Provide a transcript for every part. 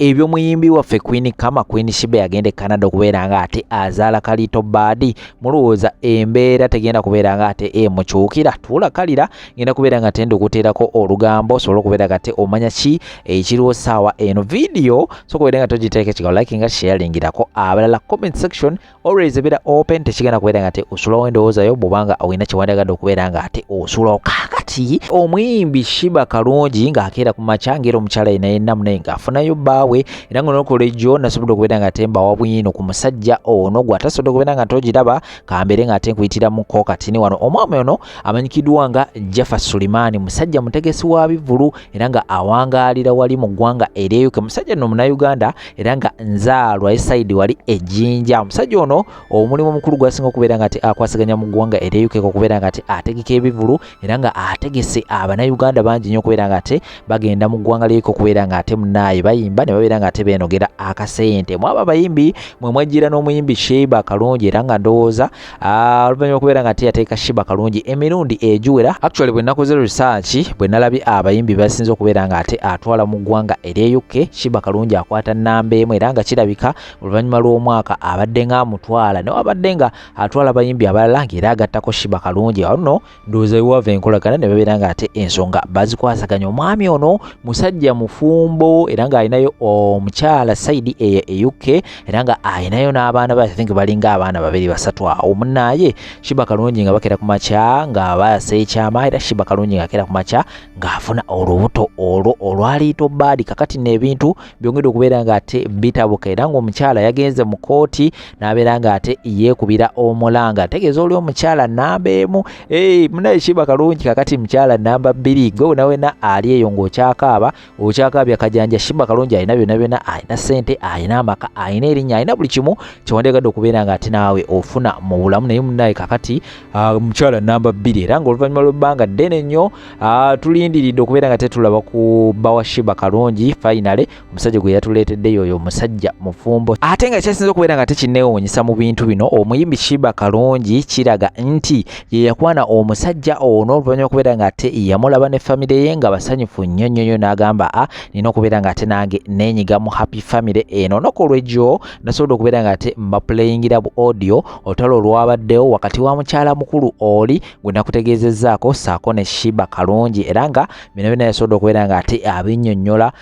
Eby'omuyimbi waffe Queen Kama, Queen Sheebah yagenda e Canada okubeera nga ate azaala ka little bird. Mulowooza embeera tegenda kubeera nga ate emukyukira? Tuula kalira, ngenda kubeera nga tenda okuteerako olugambo osobole okubeera nga ate omanya ki ekiriwo saawa eno. Vidiyo so kubeera nga togiteeka ekigambo like nga sharingirako abalala. Comment section always ebeera open, tekigenda kubeera nga ate osulawo endowooza yo bw'obanga olina kyewandiyagadde okubeera nga ate osulawo. Kaakati omuyimbi Sheebah Kalungi ng'akeera ku makya ng'era omukyala yena yenna munaye ng'afunayo bbaawe, era nga olunaku olw'ejjo nasobodde okubeera nga ate mbawa bwino ku musajja ono gw'atasobodde okubeera nga togiraba. Kambeere nga ate nkuyitiramuko katini wano. Omwami ono amanyikiddwa nga Jaffa Sulimani, musajja mutegesi wa bivvulu era nga awangaalira wali mu ggwanga ery'e UK. Musajja nno Munnayuganda era nga nzaalwa e side wali ejjinja. Omusajja ono omulimu omukulu gwasinga okubeera nga ate akwasaganya mu ggwanga ery'e UK okubeera nga ate ategeka ebivvulu, era nga ategese Abannayuganda bangi nnyo okubeera nga ate bagenda mu ggwanga ly'e UK okubeera nga ate munaaye bayimba ne babeera nga ate beenogera akasente. Mwabo abayimbi mwe mwajjira n'omuyimbi Sheebah Kalungi, era nga ndowooza oluvannyuma okubeera nga ate yateeka Sheebah Kalungi emirundi egiwera. Actually, bwe nakoze research, bwe nalabye abayimbi basinze okubeera nga ate atwala mu ggwanga ery'e UK, Sheebah Kalungi akwata nnamba emu, era nga kirabika oluvannyuma lw'omwaka abadde nga amutwala, naye abadde nga atwala abayimbi abalala ng'era agattako Sheebah Kalungi. Awo nno ndowooza wewava enkolagana ne babeera nga ate ensonga bazikwasaganya. Omwami ono musajja mufumbo era ng'alinayo omukyala side eyo e UK, era nga alinayo n'abaana ba, I think balinga abaana babiri basatu awo. Munnaaye Sheebah Kalungi nga bakera ku makya nga bayasa ekyama, era Sheebah Kalungi ng'akera ku makya ng'afuna olubuto olwo olwa little bird. Kakati n'ebintu byongedde okubeera ng'ate bitabuka, era ng'omukyala yagenze mu kooti n'abeera ng'ate yeekubira omulanga. Tegeeza oli omukyala namba 1, munaye Sheebah Kalungi kakati mukyala namba 2. Gwe wena wena ali eyo ng'okyakaaba, okyakaabya kajanja, Sheebah Kalungi alina byonna byonna, alina ssente, alina amaka, alina erinnya, alina buli kimu kyewandiyagadde okubeera nga ate naawe ofuna mu bulamu. Naye munaye kakati mukyala namba 2, era ng'oluvannyuma lw'ebbanga ddene nnyo tulindiridde okubeera nga tetulaba ku bba wa Sheebah Kalungi. Finally omusajja gwe yatuleeteddeyo oyo omusajja mufumbo. Ate nga kyasinza okubeera nga tekinneewuunyisa mu bintu bino, omuyimbi Sheebah Kalungi kiraga nti ye yakwana omusajja ono oluvannyuma okubeera nga ate yamulaba ne famire ye nga basanyufu nnyo nnyo nnyo, n'agamba, "A, nina okubeera nga ate nange neenyiga mu happy family eno." Olunaku olw'ejjo nasobodde okubeera nga ate mbapuleyingira bu audio olutalo olwabaddewo wakati wa mukyala mukulu oli gwe nakutegeezezzaako ssaako ne Sheebah Kalungi, era nga bino byonna yasobodde okubeera nga ate abinnyonnyola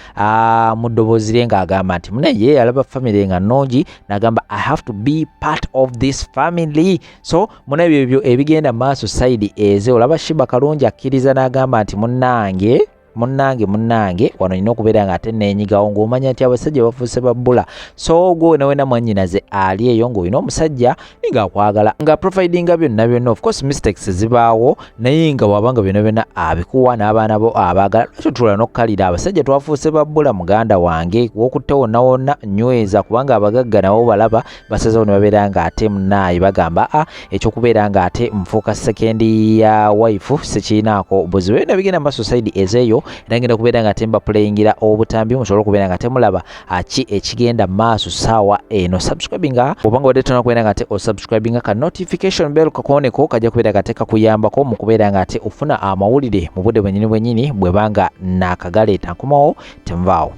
mu ddoboozi lye ng'agamba nti mune ye yalaba famire nga nnungi n'agamba, "I have to be part of this family." So muna ebyo ebyo ebigenda mu maaso side eze, olaba Sheebah Kalungi akkiriza n'agamba nti, "Munnange, munnange, munnange, wano nina okubeera nga ate neenyigawo." Ng'omanya nti abasajja bafuuse babbula. So gwe wena wena mwannyinaze ali eyo ng'olina omusajja ng'akwagala, nga providinga byonna byonna, of course mistakes zibaawo, naye nga bw'abanga byonna byonna abikuwa n'abaana bo abaagala, lwaki otula n'okkalira? Abasajja twafuuse babbula. Muganda wange, wokutte wonna wonna nyweza, kubanga abagagga nabo balaba basazewo ne babeera nga ate munaaye bagamba, "A, ekyokubeera nga ate nfuuka second ya wife sekirinaako buzibu." Byonna bigenda mu maaso side ezeeyo, era ngenda kubeera nga temba playingira obutambi musobole okubeera nga temulaba ki ekigenda maaso saawa eno. Subscribinga obanga wadde tona kubeera nga ate osubscribinga, ka notification bell kakoneko kajja kubeera nga ate kakuyambako mu kubeera nga ate ofuna amawulire mu budde bwenyini bwenyini bwebanga naakagaleeta. Nkomawo, tenvaawo.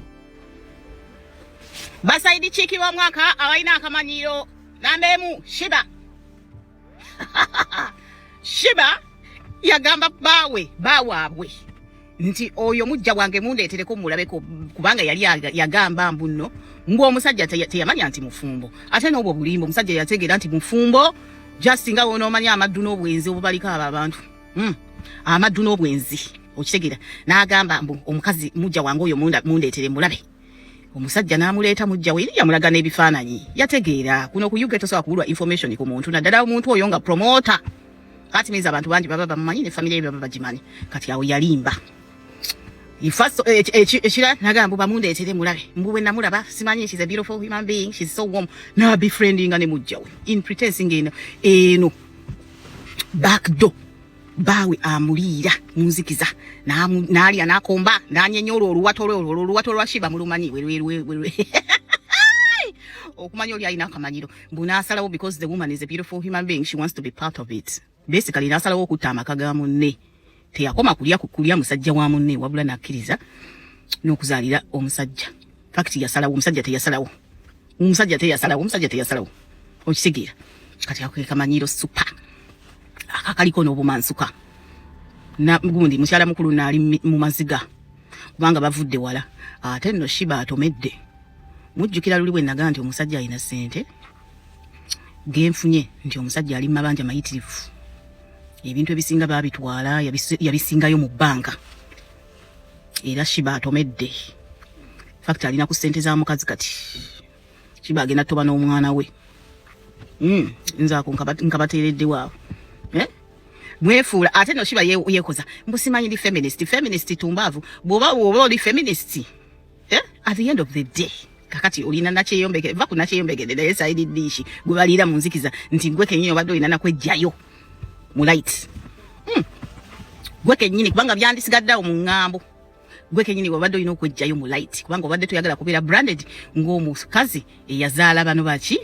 Ba side chick b'omwaka abalina akamanyiro, namba 1, Sheebah. Sheebah yagamba bbaawe baawaabwe nti, "Oyo mujja wange, mundeetereko mulabeko," kubanga yali yagamba mbu nno ng'omusajja teyamanya nti mufumbo. Ate n'obwo bulimba, omusajja yategeera nti mufumbo, just nga wonoomanya amaddu n'obwenzi obubaliko abo abantu. Amaddu n'obwenzi, okitegeera? N'agamba mbu, "Omukazi mujja wange oyo mundeetere mulabe." Omusajja n'amuleeta mujja we, eri yamulaga n'ebifaananyi, yategeera. Kuno ku UK tosobola kubulwa information ku muntu, naddala omuntu oyo nga promoter. Kati means abantu bangi baba bamumanyi ne family ye baba bagimanyi. Kati awo yalimba. Ekira nagamba, "Bamundeetere mulabe." Mbu bwe namulaba, simanyi, she's a beautiful human being, she's so warm, na befriendinga ne mujja we in pretense ngeno eno back door baawe amuliira munzikiza, n'alya n'akomba n'anyenyola oluwato lwe. Olwo oluwato lwa Sheebah mulumanyi okumanya oli alina akamanyiro. Mbu n'asalawo, because the woman is a beautiful human being, she wants to be part of it basically, n'asalawo okutta amaka ga munne. Teyakoma kulya musajja wa munne, wabula n'akkiriza n'okuzaalira omusajja. Fact, yasalawo. Omusajja teyasalawo, omusajja teyasalawo, omusajja teyasalawo. Okitegeera? Kati ako kekamanyiro super akakaliko n'obumansuka. Na gundi mukyala mukulu naali mu maziga kubanga bavudde wala. Ate nno Sheebah atomedde. Mujjukira luli bwe naga nti omusajja alina ssente genfunye, nti omusajja ali mu mabanja mayitirivu, ebintu ebisinga baabitwala, yabisingayo mu bbanka. Era Sheebah atomedde. Fact, alina ku ssente za mukazi. Kati Sheebah agenda toba n'omwana we. Nze ako nkabateereddewo awo, eh? Mwefuula ate no Sheebah yeekoza mbu simanyi ndi feminist. Feminist tumbaavu. Bw'oba oli feminist, eh? At the end of the day, kakati olina nakyeyombeke, va ku nakyeyombekede, naye side dish gwe baliira mu nzikiza, nti gwe kenyini obadde olina nakwejjayo mu light. Gwe kenyini, kubanga byandisigadde awo mu ŋŋambo. Gwe kenyini wabadde olina okwejjayo mu light, kubanga obadde toyagala kubeera branded ng'omukazi eyazaala bano baki,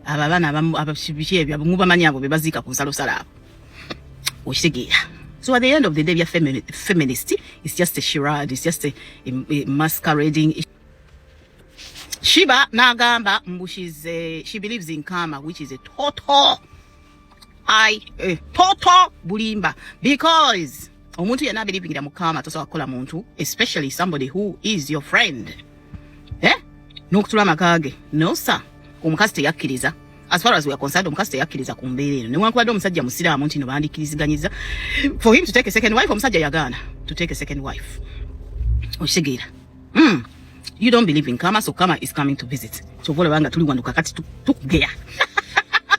abo abaana biki ebyo mubamanyi, abo be baziika ku nsalosalo abo. Okitegeera? So at the end of the day, bya feminist is just a charade, it's just a masquerading. Sheebah n'agamba mbu she believes in karma, which is a total total bulimba, because omuntu yenna abelievingira mu karma tosobola kukola muntu, especially somebody who is your friend, eh? N'okutula amaka ge. No sir, omukazi teyakkiriza. As far as we are concerned, omukazi teyakkiriza ku mbeera eno, newankubadde omusajja musiraamu, nti no bandikkiriziganyiza for him to take a second wife. Omusajja yagaana to take a second wife. Okitegeera? You don't believe in karma, so karma is coming to visit. Kyova olaba nga tuli wano kakati tukugeya,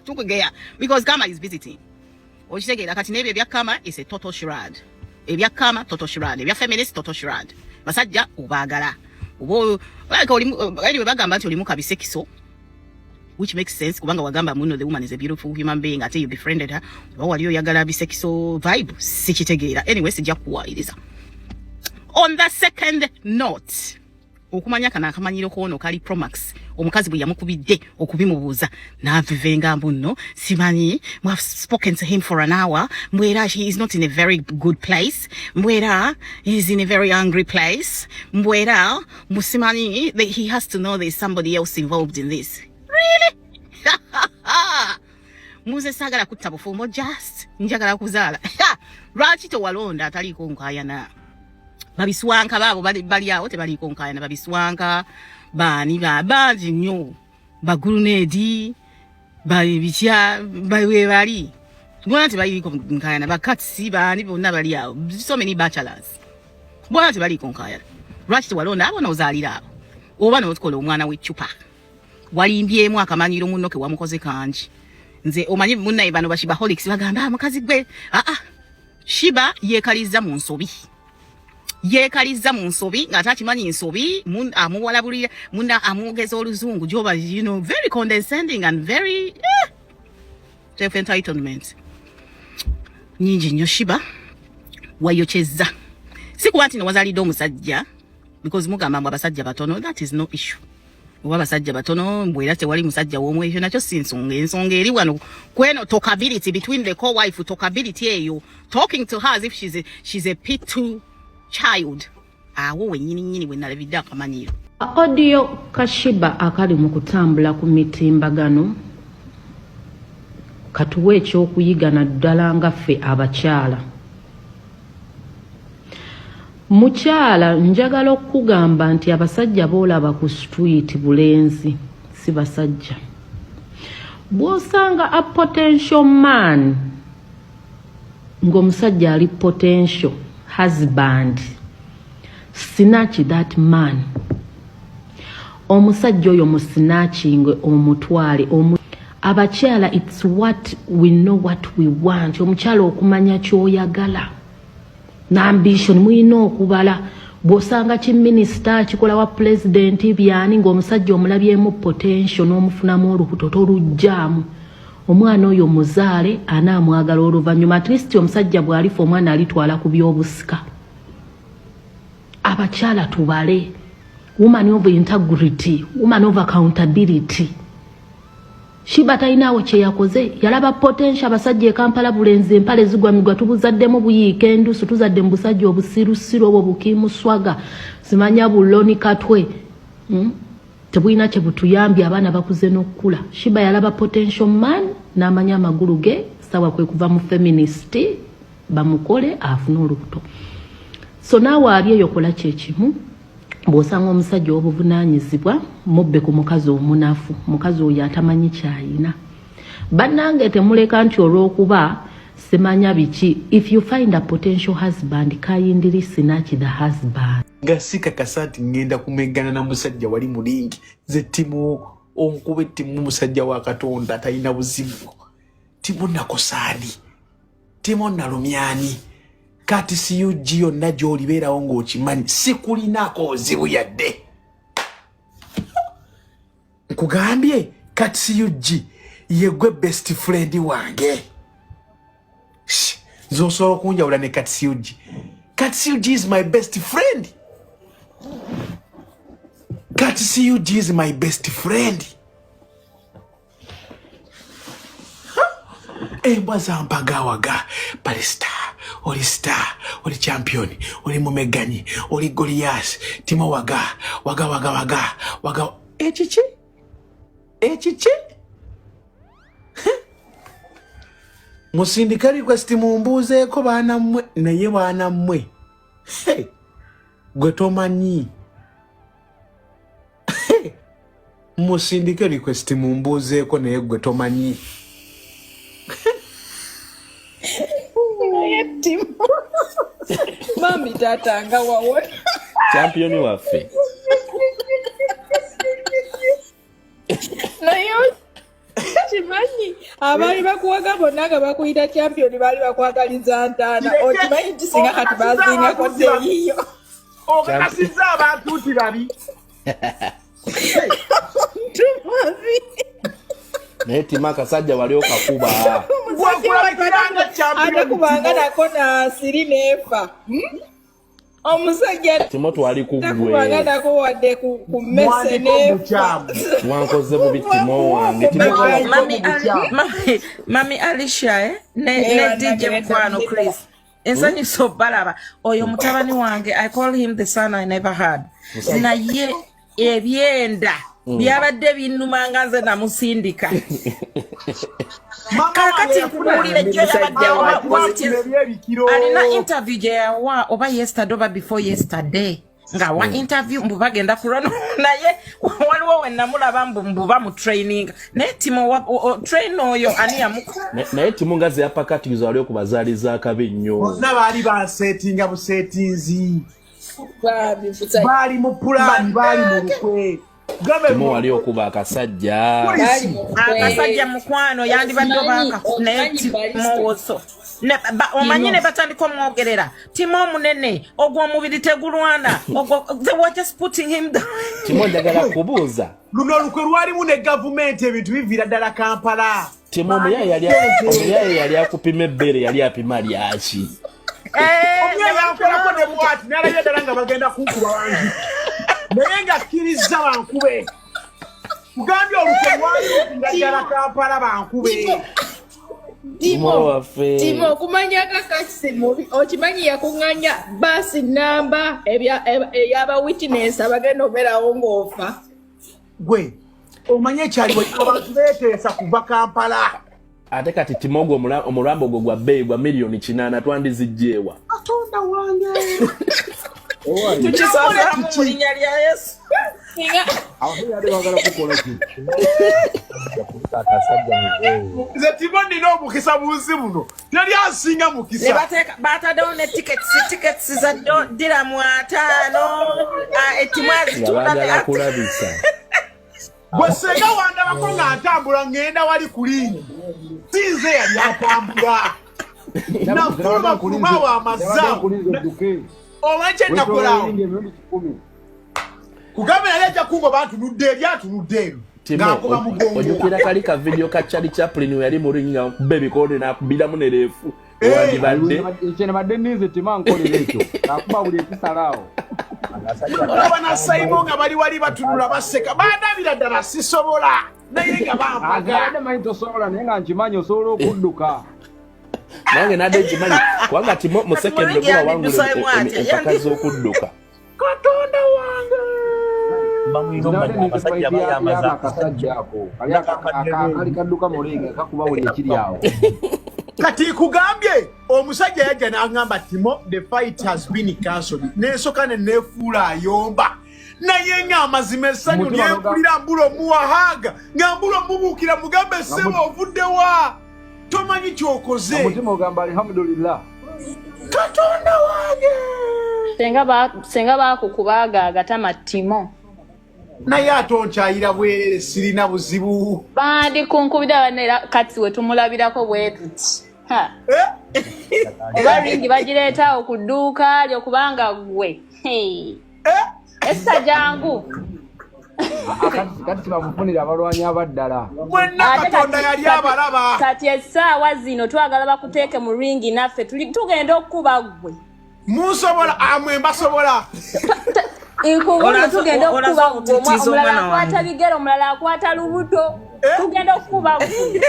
tukugeya, because karma is visiting. Okitegeera? Kati n'ebyo ebya karma is a total charade. Ebya karma, total charade. Ebya feminist, total charade. Basajja obaagala oba like olimu, anyway, bagamba nti olimu kabisekiso, which makes sense, kubanga wagamba muno the woman is a beautiful human being, ate you befriended her, oba wali oyagala bisekiso vibe, sikitegeera. Anyway, sijja kukuwayiriza. On the second note, okumanya kano akamanyiro koono kali Promax, omukazi bwe yamukubidde okubimubuuza, n'avivenga mbu nno simanyi, we have spoken to him for an hour, mbwera he is not in a very good place, mbwera he is in a very angry place, mbwera mbu simanyi that he has to know there is somebody else involved in this. Really? Muze saagala kutta bufumbo, just njagala kuzaala. Lwaki tewalonda ataliiko nkayana? Babiswanka baabo bali awo tebaliiko nkayana. Babiswanka baani? Ba bangi nnyo, bagulunedi bitya, we bali bona tebaliiko nkayana. Bakatsi baani, bonna bali awo, so many bachelors, bona tebaliiko nkayana. Lwaki tewalonda abo n'ozaalira abo, oba n'otukola omwana w'eccupa? Walimbyemu akamanyiro munno ke wamukoze kangi. Nze omanyi munnaye bano ba Sheebaholics bagamba, "Ah, mukazi gwe." Aa, Sheebah yeekalizza mu nsobi, yeekalizza mu nsobi ng'ate akimanyi nsobi. Amuwalabulira muna, amwogeza oluzungu gyoba, very condescending and very self entitlement nyingi nnyo. Sheebah wayokyezza, si kuba nti newazaalidde omusajja, because mugamba mbu abasajja batono. That is no issue. Oba abasajja batono, mbwe era tewali musajja w'omu, ekyo nakyo si nsonga. Ensonga eri wano kweno talkability between the co-wife, talkability eyo, talking to her as if she's a P2 child. Awo wennyini nnyini we nalabidde akamanyiro. Audio ka Sheebah akali mu kutambula ku mitimbagano katuwa ekyokuyiga, naddala nga ffe abakyala. Mukyala, njagala okukugamba nti abasajja boolaba ku street bulenzi, si basajja. Bw'osanga a potential man, ng'omusajja ali potential husband, snatch that man. Omusajja oyo musnatchinge, omutwale abakyala, it's what we know, what we want. Omukyala okumanya kyoyagala n'ambition, mulina okubala. Bw'osanga kiminisita kikola wa pulezidenti byani, ng'omusajja omulabyemu potential n'omufunamu olubuto, toluggyaamu. Omwana oyo muzaale, anaamwagala oluvannyuma. At least omusajja bw'alifa, omwana alitwala ku by'obusika. Abakyala tubale. Woman of integrity, woman of accountability. Sheebah talinaawo kye yakoze, yalaba potential. Abasajja e Kampala bulenzi, empale zigwa migwa, tubuzaddemu buyiika endusu, tuzadde mu busajja obusirusiru obwo bukimuswaga, simanya buloni katwe. Tebulina kye butuyambye, abaana bakuze n'okukula. Sheebah yalaba potential man n'amanya amagulu ge, sawa kwe kuva mu feminist, bamukole afune olubuto. So naawe ali eyo, kola kyekimu. Bw'osanga omusajja ow'obuvunaanyizibwa, mubbe ku mukazi omunafu, mukazi oyo atamanyi kyayina. Bannange, temuleka nti olw'okuba simanya biki. If you find a potential husband, kindly snatch the husband. Nga sikakasa nti ŋŋenda kumeggana na musajja wali mulingi. Nze Timo, onkuba ettimu, musajja wa Katonda talina buzibu. Timo nakosaani, Timo nalumyani. Kati cug yonna gy'olibeerawo ng'okimanyi sikulinaako obuzibu yadde. Nkugambye, kati cug yegwe best friend wange. Nze osobola okunjawula ne Kati cug? Kati cug is my best friend. Kati cug is my best friend. Embwa zampagawaga palista, oli star, oli champion, oli mumeganyi, oli Golias. Timo waga waga waga waga waga. Ekiki ekiki? Musindika request mumbuuzeeko, baana mmwe. Naye baana mmwe, gwe tomanyi. Musindike request mumbuuzeeko, naye gwe tomanyi. Naye Timo, mami, taata nga wawona. Champion waffe. Naye okimanyi abaali bakuwaga bonna nga bakuyita champion baali bakwagaliza ntaana. Okimanyi nti singa kati bazingako teyiyo. Okakasizza abantu nti babi. Tumabi. Naye Timo, akasajja wali okakuba. Gwakulabikiranga champion. Atakubanga nako nasiri neefa. Hmm? Omusajja Timo, twali ku takubanga gwe. nako wadde ku mmese Mwandiko neefa. mukyamu. Wankoze bubi, Timo wange. Timo. Mami. Mami Alicia, eh? Ne, Eh, ne bannange, DJ Mukwano Chris, ensanyusa obalaba. Oyo mutabani wange, I call him the son I never had. Naye ebyenda byabadde binnumanga, nze namusindika. Mama. Kaakati nkubuulira, ejjo yabaddewo, was it Ebyebikiro. Alina interview gye yawa oba yesterday oba before yesterday, ng'awa interview mbu bagenda kulwana, naye waliwo we namulaba mbu bamu training. Naye Timo train oyo ani yamuko? Naye Timo nga zeyapakatiriza wali okubazaaliza akabi nnyo. Bonna baali basetinga busetinzi. Bambi, musajja. Baali mu pulaani, baali mu lukwe. Gambe. Timo wali okuba akasajja. Baali mu lukwe. Akasajja mukwano yandibadde Okimanyi- obaka, naye okimanyi Timo Balisto. woso omanyi ne batandika omwogerera Timo omunene ogwo omubiri tegulwana ogwo. They were just putting him down. Timo, njagala kubuuza. Luno olukwe lwalimu ne gavumenti, ebintu biviira ddala Kampala. Timo, omuyaye yali akupima ebbeere, yali apima lyaki? Omwe yankolako ne bwati nalabye ddala nga bagenda kunkuba wangi, naye nga kkiriza bankube. Kugambye, olukwe lwali luviira ddala Kampala, bankube. Timo waffe. Timo, okumanya kakasi mubi, okimanyi yakuŋŋanya baasi namba ey'aba witness abagenda obeerawo ng'ofa. Gwe omanye ekyaliwo, abantu beeteesa kuva Kampala. Ate kati Timo, ogwo omulambo gwo gwa bbeeyi gwa miliyoni 8, twandizijjeewa? Katonda wange! Tukisasiramu mu linnya lya Yesu. Singa Abasajja bagala kukola ki? Akasajja muzeeyi. Nze Timo nina omukisa mu nsi muno, teri asinga Ne mukisa. bateeka bataddewo ne tickets za diramu 50, etimu Nga azitunda. baagala kulabisa. Gwe senga wandabako nga ntambula ŋŋenda wali kulingi, si nze yali atambula, nafuluma fulumawo amazaawo. Nkulinze odduke. Omanyi kye nakolaawo? Wetoloola emirundi 10. Kugambe yali ajja kungo, bantunudde eri, atunudde eno Timo, ng'ankuba mugongo. ojjukira kali ka video ka Charlie Chaplin we yali mu ring nga akuba ebikonde n'akubiramu ne ref? Eh. Wandibadde Ekyo nabadde ninze Tima nkolera ekyo akuba buli ekisala awo. Akasajja Olaba na Saimo nga bali wali batunula baseka, bandabira ddala sisobola, naye nga bampaga. Abadde manyi tosobola, naye nga nkimanyi osobola okudduka. Nange nadde nkimanyi, kubanga Timo mu Kati second Mulungi guba wangula yandidduseemu atya? empaka z'okudduka. Katonda wange! Mba mulina Nabadde omumanya ninze abasajja fight ya- bayambaza y'ako akasajja ako kali akali kadduka mu ringi kakuba buli ekiri awo. Kati nkugambye, omusajja yajja n'aŋŋamba, "Timo, the fight has been cancelled." Nensoka ne neefuula ayomba, naye nga amazima essanyu Omutima lyempulira, mbula omuwahaaga, nga mbula omubuukira mugambe, "Ssebo, ovuddewa? Tomanyi kyokoze." Omutima ogamba alhamdulillah. Katonda wange! Senga bakukuba agatama, Timo. Naye ate onkyayira bwerere, sirina buzibu. Bandi kunkubira banne, era kati we tumulabirako bwe tuti. Ha. Eh? Oba ringi bagireetaawo ku dduuka lyo, kubanga gwe. Hey. Eh? Essa jangu. Kati kibamufunira abalwanyi abaddala. Mwenna Ate Katonda yali abalaba. Kati essaawa zino twagala bakuteeke mu ringi naffe tugenda okukuba ggwe. Munsobola amwe, mbasobola. Nkubulire, tugenda Olaze okukuba ggwe. obutitiizi Omulala omwana akwata wange. bigere, omulala akwata lubuto. Eh? Tugenda okukuba ggwe.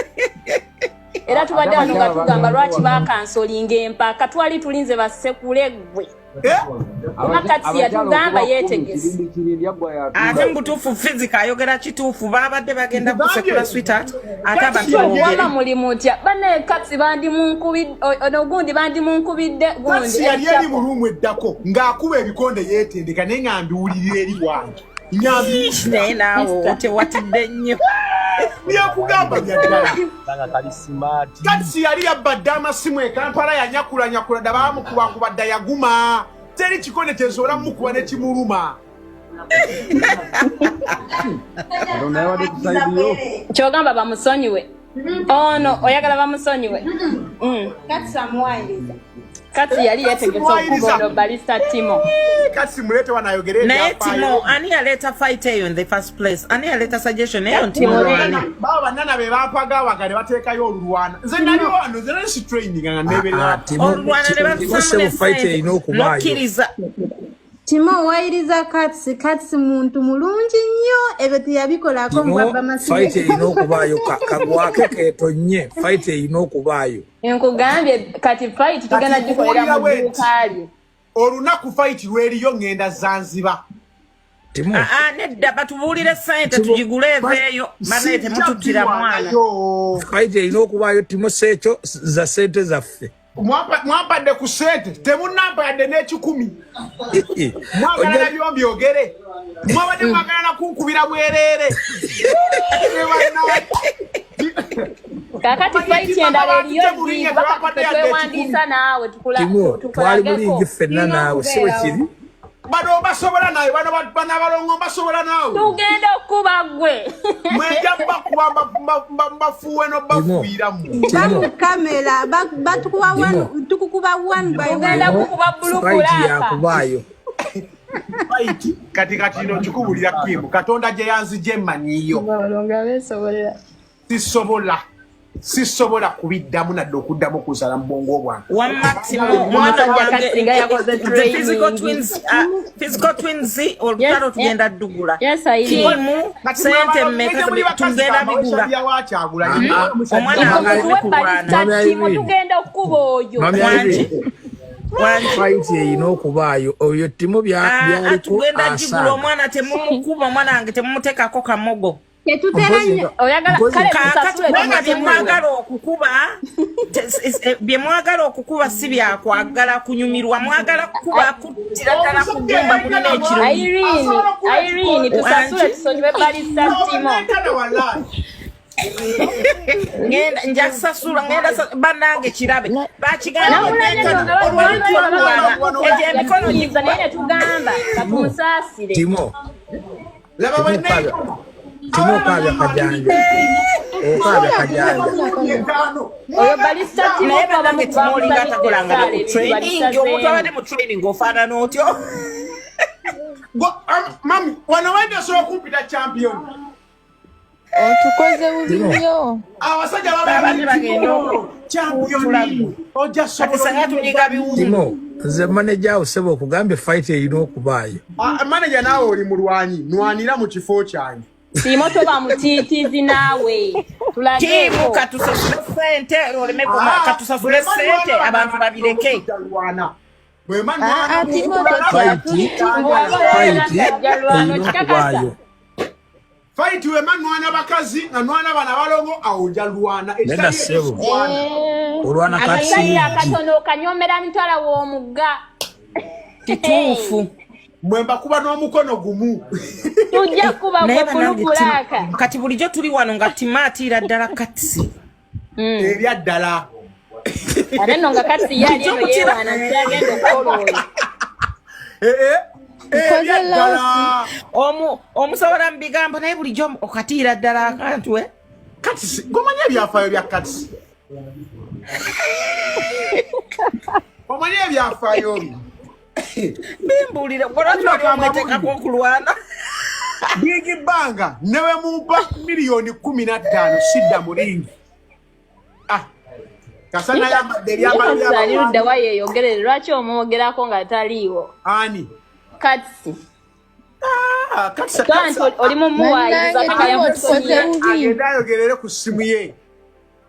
Era tubadde wano nga tugamba lwaki bakansolinga empaka, twali tulinze basekule ggwe. Eh? Kati yatugamba yeetegese. Kirindi aggwa Ate yatunda. mu butuufu Physical ayogera kituufu, babadde bagenda kusekula sweetheart, ate abantu Kati boogere. Wama muli mutya banne? Katsi bandi munkubidde ono, gundi bandi munkubidde gundi. Takisi yali eri mu room eddako ng'akuba ebikonde yeetendeka, naye nga mbiwulirira eri wange. Nyambi Naye naawe tewatidde nnyo. Byakugamba byaddala. Nga kali smart. Takisi yali yabbadde amasimu e Kampala, yanyakulanyakula dda, baamukubakuba dda, yaguma. Teri kikonde kyensobola mukuba ne kimuluma. Katonda yabadde ku side yo. Kyogamba bamusonyiwe ono, oyagala bamusonyiwe. Kati samuwayiriza. Kati yali yetegese okuba ono Barista Timo. Kati muleete wano ayogere Naye ebyafaayo. Timo, ani yaleeta fight eyo in the first place? Ani yaleeta suggestion eyo nti Timo. mulwane? Baba bannana be bampagawaga ne bateekayo olulwana. Nze nali wano, nze nali si training nga neeberera. Timo. Olulwana ne Timo, batusaamu sebo, ne fight sente erina okubaayo. Nokkiriza. Timo owayiriza Katsi. Katsi muntu mulungi nnyo, ebyo teyabikolako. Timo, Mbwabba. fight erina okubaayo. Kagwake ketonye, fight erina okubaayo. Nkugambye, kati fight tugenda Kati gikolera mu nkubuulira bwe dduuka lye. Olunaku fight lweriyo, ŋŋenda Zanzibar. Timo. Aa, nedda, batubuulire sente Timo, tugigule eveeyo. Banaye temututtira mwana. Sijja Fight erina okubaayo, Timo, seekyo za sente zaffe. Mwampadde ku sente, temunnampa yadde n'ekikumi. Mwagala nabyo mbyogere, mwabadde mwagala nakunkubira bwereere. Ne bannange. Kakati fight endala eriyo ddi? Kuba kati ffe twewandiisa naawe Timo, twali tukulageko. mulingi ffenna naawe, si bwe kiri? Bano mbasobola nawe, bano bano abalongo mbasobola naawe. Tugenda okukuba ggwe. Mwenja mbakuba, mbafuuwe nobafuuyiramu. Timo. Bamukamera batukuba Timo. one, tukukuba one by Tugenda one. kukuba Fight bulukulaaka. yakubaayo. Fight kati kati no nkikubulira Kimu, Katonda gye yanzija emmanyiyo. Balongo beesobolera. Sisobola kubiddamu nadde okuddamu okusala mu bwongo bwange. Wamma Timo, mwana Omusajja wange, Katsi nga yakoze the Physical training. Twins, Physical Twins, olutalo Yes, tugenda ddugula. Yes, Irene. Kimu Kati sente mwabala- mmeka? muli bakazi Tugenda bigula. Wakyagulanyi. Omwana wange aleme Tuwe kulwana. Barista Mami Timo, Irene. tugenda okukuba oyo. Mami Wangi. Irene, Wangi. fight erina okubaayo. Oyo Timo Ah, ah, byaliko tugenda gigula. asaaga. Omwana temumukuba, omwana wange temumuteekako kamogo. Tetutera Mpozi nnyo. Oyagala mpozi kale Kaakati tusasule kubanga bye tumusonyiwe. mwagala okukuba bye mwagala okukuba si byakwagala kunyumirwa, mwagala kukuba kuttira ddala kugumba mulina ekirungi. Irene, Irene, tusasule Wangi. tusonyiwe Barista Timo. Nenkana wallahi. Ngenda nja kusasula, ngenda bannange kirabe bakigambye. Namulabye Nenkana nno nga olwali tulwana egyo emikono yatuyiza, gikuba. Naye ne tugamba katumusaasire. Timo. Laba Timo, bwennenkana. okaabya. Timo, okaabya kajanja, okaabya kajanja. Oyo Barista Timo Naye ffe abamu bannange, Timo olinga bamusabidde atakolanga essaala ne ku ebintu training. Omuntu babisazeemu. abadde mu training ofaanana otyo? Mami, wano wende osobola okumpita champion. Otukoze bubi Timo. nnyo. Abasajja Babadde bagenda champion ojja Kati sanga tunyiga biwundu. Timo, nze manager wo, sebo, okugambye fight erina okubaayo. Manager, naawe oli mulwanyi, nwanira mu kifo kyange. Timo, toba mutiitiizi naawe. Kimu Tulageeko. katusasule sente oleme katusasule sente abantu babireke. Lwana. Bwemba Ah, ah, Timo totya, Fight, tuli timu fight Ajja lwana erina okikakasa. okubaayo. Fight wemba nwana bakazi nga nwana bana balongo, awo nja lwana. Neda Ekitali ssebo. lwana. Eh, Olwana akasajja kati akatono okanyomera mitwala w'omugga. Kituufu. Mwe mbakuba n'omukono gumu. Tujja kuba Naye gwe banange bulubulaaka. Kati bulijjo tuli wano nga Timo atiira ddala Katsi. Ebya ddala. Ate nno nga Katsi ye ali Bulijjo eno mutira. yeewaana nti agenda okukola oyo. Nkoze Ebya ddala. loosi. Omu omusobola mu bigambo, naye bulijjo okatiira ddala akantu eh? Katsi, gomanyi ebyafaayo bya Katsi? Omanyi ebyafaayo byo? Bimbuulire, lwaki wali omweteekako okulwana? Big Banga, ne bwe mumpa 15 miliyoni sidda mu ring. Ah, Kasana yambadde ebyambalo Ye Katsi ali ludda by'abawangu. wa yeeyogerere, lwaki omwogerako nga taliiwo? Ani? Katsi. Ah, Katsi, Toa nti Katsi oli mumuwaayiriza Bannange paka Timo tukoze yamusonyiye. bubi. Agende ayogerere ku ssimu ye.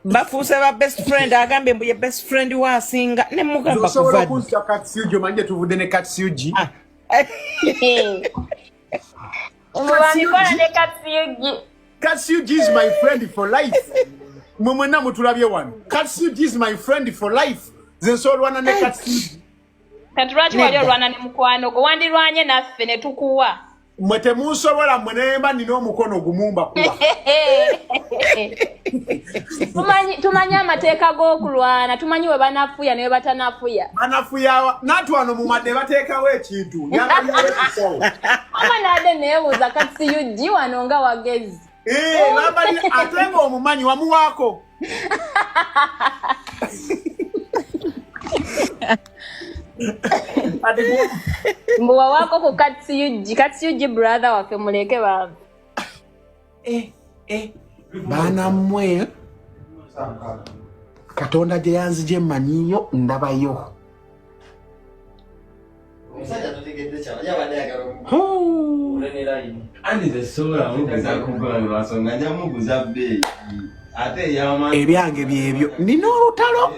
Bafuuse ba best friend, agambye mbu ye best friend we asinga ne mugamba Osobola kuva ddi. okunzita Katsiugi, omanyi gye tuvudde ne Katsiugi. Ah. Mubamikola ne Katsiyugi. Katsiugi is my friend for life. Mwe mwenna mutulabye wano. Katsiugi is my friend for life. Nze nsobola olwana ne Katsiugi. Kati lwaki wali Nedda. olwana ne mukwano gwo? Wandirwanye naffe ne tukuwa. Mwe temunsobola, mwe nemba nina omukono gumu mbakuba. Tumanyi amateeka g'okulwana, tumanyi we banafuya ne we batanafuya. Banafuyawa nanti wano mumadde bateekawo ekintu yambalirawo ekisawo. Ama naadde neebuuza Katsiyugi wano nga wagezi. Eh, bambalira ate ng'omumanyi wamuwaako. Ate Mbu wawaako ku Katsiyugi, Katsiyugi brother waffe, muleke bambi. Eh, baana mmwe, Katonda gye yanzije mmanyiyo ndabayo. Omusajja totegedde kyalo yabadde ayagala. Andi nze sobola muguza kugola lwansonga nja muguza bbeeyi ate ey'amaanyi. Ebyange byebyo, nina olutalo,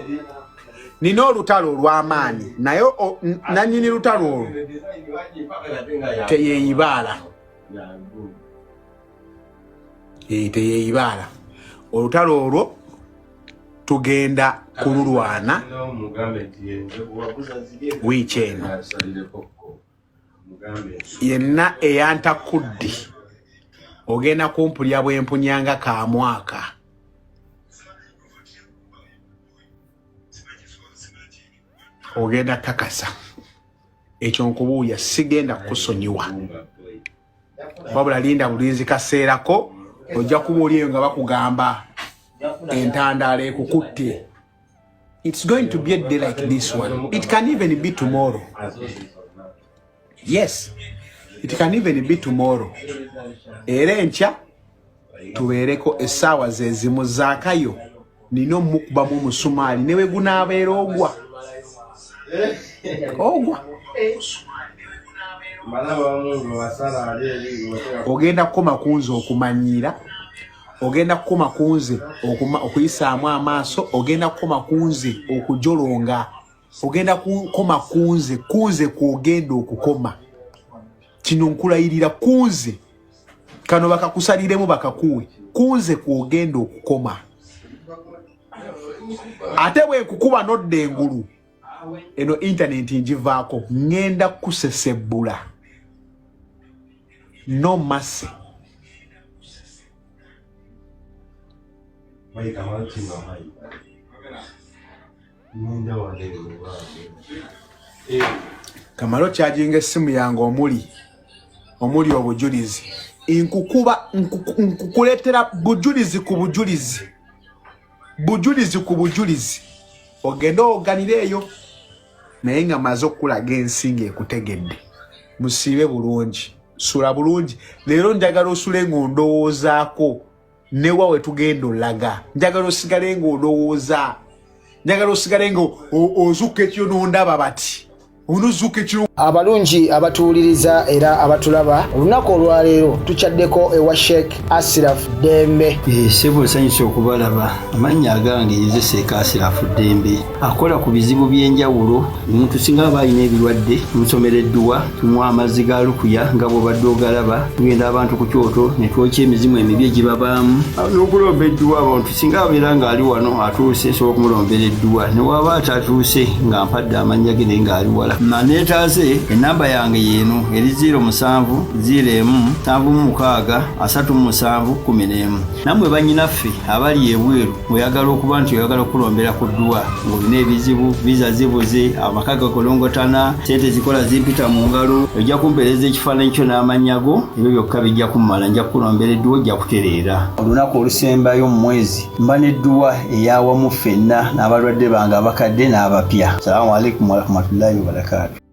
nina olutalo olw'amaanyi, naye nannyini lutalo olwo teyeeyibaala. Eh, teyeeyibaala. Olutalo olwo tugenda kululwana wiiki eno. Yenna eyantakudde ogenda kumpulya bwempunyanga kamwaka. Ogenda kakasa ekyo nkubuulya, sigenda kukusonyiwa, wabula linda bulinzi kaseerako, ojja kuba oli eyo nga bakugamba entandaalo ekukutte. It's going to be a day like this one. It can even be tomorrow. Yes, it can even be tomorrow. Era enkya tubeereko essaawa ze zimu zaakayo, nina omukubamu omusumaali ne we gunaabeera ogwa ogwa. Ogenda kukoma kunze okumanyiira, ogenda kukoma kunze okuyisaamu amaaso, ogenda kukoma kunze okujolonga, ogenda kukoma kunze, kunze kwogenda okukoma. Kino nkulayirira, kunze kano bakakusaliremu bakakuwe, kunze kwogenda okukoma. Ate bwenkukuba nodda engulu, eno intaneti ngivaako, ŋŋenda kusesebbula no mercy. Mayiga matima mayiga. Ninda waleero wange. Kamalo kyajinga essimu yange omuli obujulizi, nkukuba nkukuleetera bujulizi ku bujulizi, bujulizi ku bujulizi, ogende oganire eyo, naye nga maze okukulaga ensi ng'ekutegedde. Musiibe bulungi, sula bulungi. Leero njagala osule ng'ondowoozaako newa we tugenda olaga. Njagala osigale ng'olowooza, njagala osigale nga ozuuka ekiro n'ondaba bati onozuuka ekiro. Abalungi abatuwuliriza era abatulaba, olunaku olwaleero tukyaddeko ewa Sheikh Asiraf Ddembe. Ssebo nsanyuse okubalaba. Amannya agange nze Seeka Asirafu Ddembe, akola ku bizibu by'enjawulo. Omuntu singa aba alina ebirwadde, tumusomera edduwa, tumuwa amazzi ga lukuya nga bw'obadde ogalaba, tugenda abantu ku kyoto ne twokya emizimu emibi egibabaamu n'okulomba edduwa. Abantu singa abeera ng'ali wano atuuse, nsobola okumulombera edduwa, ne waba atatuuse nga mpadde amannya ge naye ng'ali wala. Neetaaze ennamba yange y'eno eri 07 01 76 37 11. Nammwe bannyinaffe abali ebweru, oyagala okuba nti oyagala okulombera ku dduwa ng'olina ebizibu, viza zibuze, amaka gakolongotana, sente zikola zimpita mu ngalo, ojja kumpeereza ekifaananyi kyo n'amannya go, ebyo byokka bijja kummala, nja kukulombera edduwa ojja kutereera. Olunaku olusembayo mu mwezi mba n'edduwa ey'awamu ffenna n'abalwadde bange abakadde n'abapya. Salaamu alaikum warahmatullahi wabarakaatu.